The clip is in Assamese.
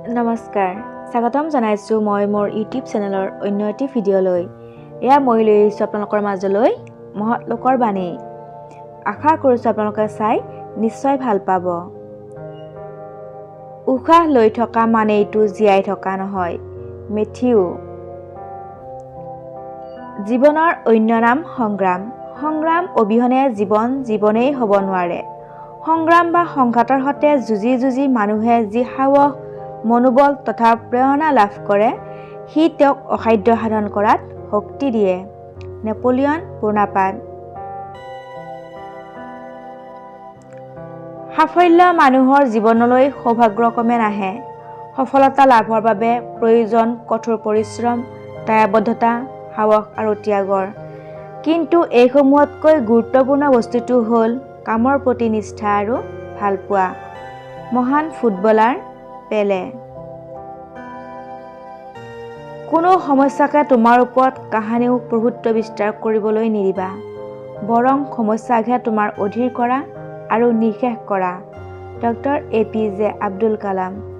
নমস্কাৰ, স্বাগতম জনাইছোঁ মই মোৰ ইউটিউব চেনেলৰ অন্য এটি ভিডিঅ'লৈ। এয়া মই লৈ আহিছোঁ আপোনালোকৰ মাজলৈ মহৎ লোকৰ বাণী। আশা কৰিছোঁ আপোনালোকে চাই নিশ্চয় ভাল পাব। উশাহ লৈ থকা মানেইতো জীয়াই থকা নহয়। মেথিউ। জীৱনৰ অন্য নাম সংগ্ৰাম। সংগ্ৰাম অবিহনে জীৱন জীৱনেই হ'ব নোৱাৰে। সংগ্ৰাম বা সংঘাতৰ সৈতে যুঁজি যুঁজি মানুহে যি সাহস, মনোবল তথা প্ৰেৰণা লাভ কৰে, সি তেওঁক অসাধ্য সাধন কৰাত শক্তি দিয়ে। Napoleon Bonaparte. সাফল্য মানুহৰ জীৱনলৈ সৌভাগ্যক্ৰমে নাহে। সফলতা লাভৰ বাবে প্ৰয়োজন কঠোৰ পৰিশ্ৰম, দায়বদ্ধতা, সাহস আৰু ত্যাগৰ। কিন্তু এইসমূহতকৈ গুৰুত্বপূৰ্ণ বস্তুটো হ'ল কামৰ প্ৰতি নিষ্ঠা আৰু ভালপোৱা। মহান ফুটবলাৰ পেলে। কোনো সমস্যাকে তোমাৰ ওপৰত কাহানিও প্ৰভুত্ব বিস্তাৰ কৰিবলৈ নিদিবা, বৰং সমস্যাকহে তোমাৰ অধীৰ কৰা আৰু নিঃশেষ কৰা। Doctor A P J Abdul Kalam.